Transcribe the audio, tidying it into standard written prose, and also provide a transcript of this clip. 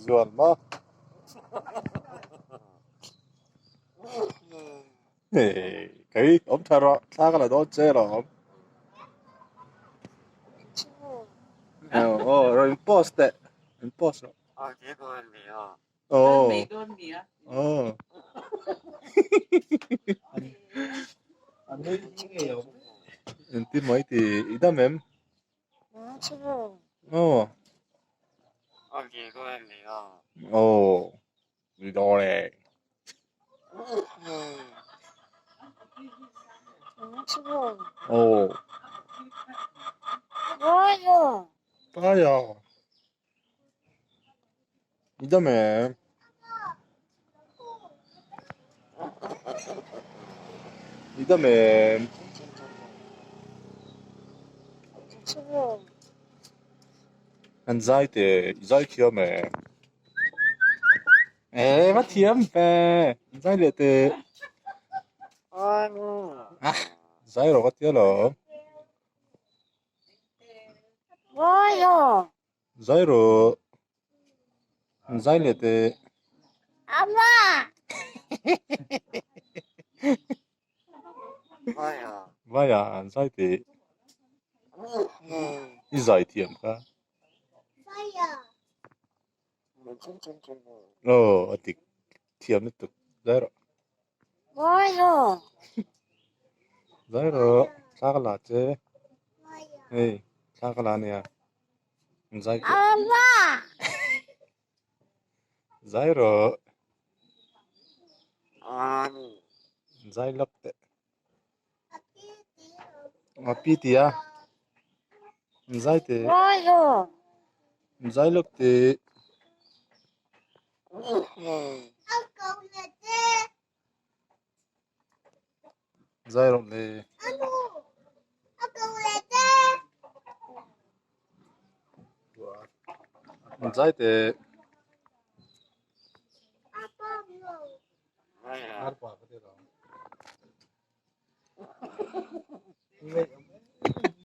Zual maw? Hei, kei awm tha rawh, thla ka la dawn che lawm. Aw, rawn in post teh, in post rawh. Aw, aw. Engtin mai ti, i dam em? Aw. Aw, i dawn e. Aw. Paia. I dam em? I dam em? An zai teh, i zai thiam em? Eh, va thiam ve. An zai leh teh. Ah, zai rawh ka tia lawm. Zai rawh. An zai leh teh. Vaia an zai teh. I zai thiam kha. Aw a dik thiam lutuk zai rawh. Zai rawh thla ka la che. Hei thla ka la ania. Zai teh. Zai rawh. Zai lawk teh. A pi ti a. Zai teh. Zai lawk teh. Zai rawh le. Zai teh.